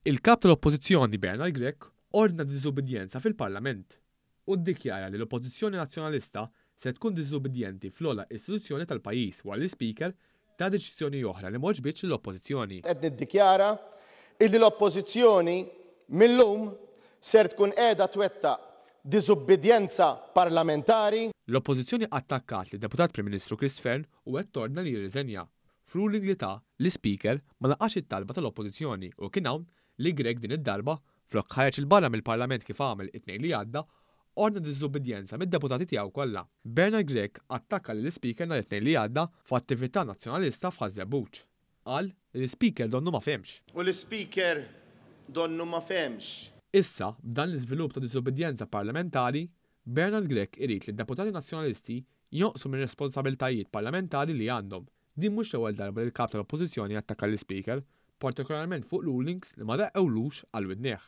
Il-Kap tal-Oppożizzjoni Bernard Grech ordna diżubbidjenza fil-Parlament u ddikjara li l-Oppożizzjoni Nazzjonalista se tkun diżubbidjenti fl-ogħla istituzzjoni tal-pajjiż wara li l-Ispeaker ta deċiżjoni oħra li m'għoġbitx lill-Oppożizzjoni. Qed niddikjara illi l-Oppożizzjoni mil-lum ser tkun qiegħda twettaq diżubbidjenza parlamentari. L-Oppożizzjoni attakkat lid-Deputat Prim Ministru Chris Fearne u qed tordna li jirriżenja. F'ruling li ta, l-Ispeaker ma laqax it-talba tal-Oppożizzjoni u kien hawn li Grech din id-darba, flok ħareġ 'il barra mill-Parlament kif għamel it-Tnejn li għadda, ordna diżubbidjenza mid-deputati tiegħu kollha. Bernard Grech attakka lill-Ispeaker nhar it-Tnejn li għadda f'attività Nazzjonalista f'Ħaż-Żebbuġ. Qal li l-Ispeaker donnu ma fehmx. U l-Ispeaker donnu ma fehmx. Issa, b'dan l-iżvilupp ta' diżubbidjenza parlamentari, Bernard Grech irid li d-deputati Nazzjonalisti jonqsu mir-responsabiltajiet parlamentari li għandhom. Din mhux l-ewwel darba li l-Kap tal-Oppożizzjoni attakka lill-Ispeaker, partikolarment fuq rulings li ma daqqewlux għal widnejh.